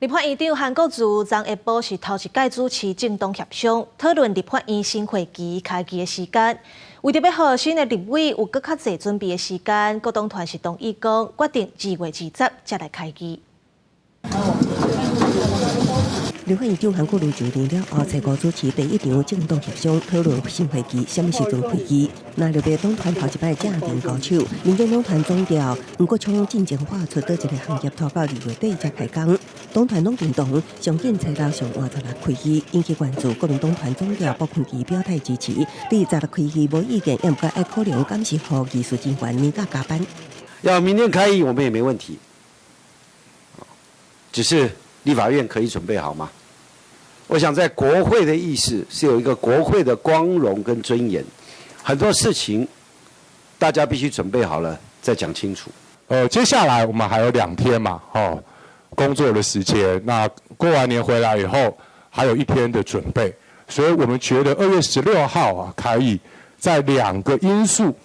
立法院長韓國瑜昨下晡是頭一擺主持政黨協商，討論立法院新會期開議的時間。為著欲予新的立委有閣較濟準備的時間，各黨團是同意講，決定2月20才來開議。立法院長韓國瑜就任了後，初五主持第一場政黨協商，討論新會期啥物時陣開議。若著別黨團頭一擺正面交手，民進黨團總召黃國昌進前喊出佗一个行業拖到2月底才開工。黨團攏認同上緊初六上晚十六開議，引起關注。國民黨團總召傅崑萁表態支持，對十六開議無意見，毋過愛考量敢是予技術人員年假加班。要明天開議，我們也沒問題。只是立法院可以準備好嗎？我想在國會的意思是有一個國會的光榮跟尊嚴，很多事情大家必須準備好了再講清楚。接下來我們還有2天嘛，哦，工作的時間。那過完年回來以後，還有一天的準備，所以我們覺得2月16號啊開議，在兩個因素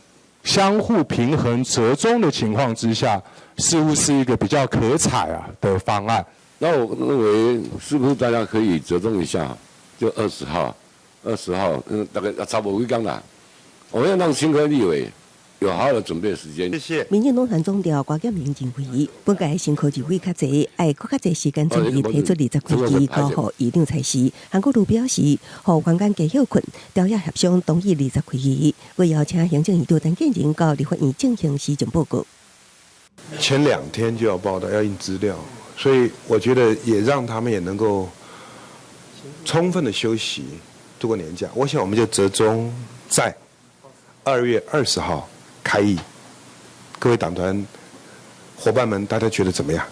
相互平衡折中的情況之下，似乎是一個比較可採啊的方案。那我認為是不是大家可以折中一下，就二十號，二十號，大概差不多幾工啦。我們要讓新科立委有好好的準備時間。謝謝。民進黨團總召郭建明認為，本屆新科立委較濟，愛閣較濟時間準備，提出二十開議，交予院長裁示。韓國瑜表示，予員工加歇睏，朝野協商同意二十開議，會邀請行政院長陳建仁到立法院進行施政報告。前2天就要報到，要印資料。所以我覺得也讓他們也能夠充分的休息，度過年假。我想我們就折中在2月20號開議。各位黨團夥伴們，大家覺得怎麼樣？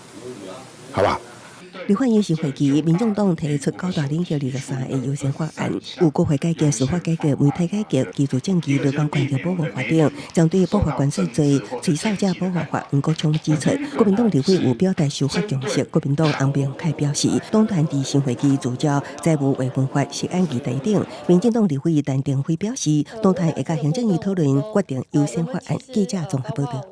好吧。立法院新會期，民眾黨提出九大領域23個優先法案，有國會改革、司法改革、媒體改革、居住正義、勞工權益保護法等，針對保護關稅罪、吹哨者保護法，黃國昌指出，國民黨立委有表達修法共識。國民黨翁明凱表示，黨團佇新會期聚焦債務劃分法、食安議題等。民進黨立委陳亭妃表示，黨團會佮行政院討論決定優先法案。記者綜合報道。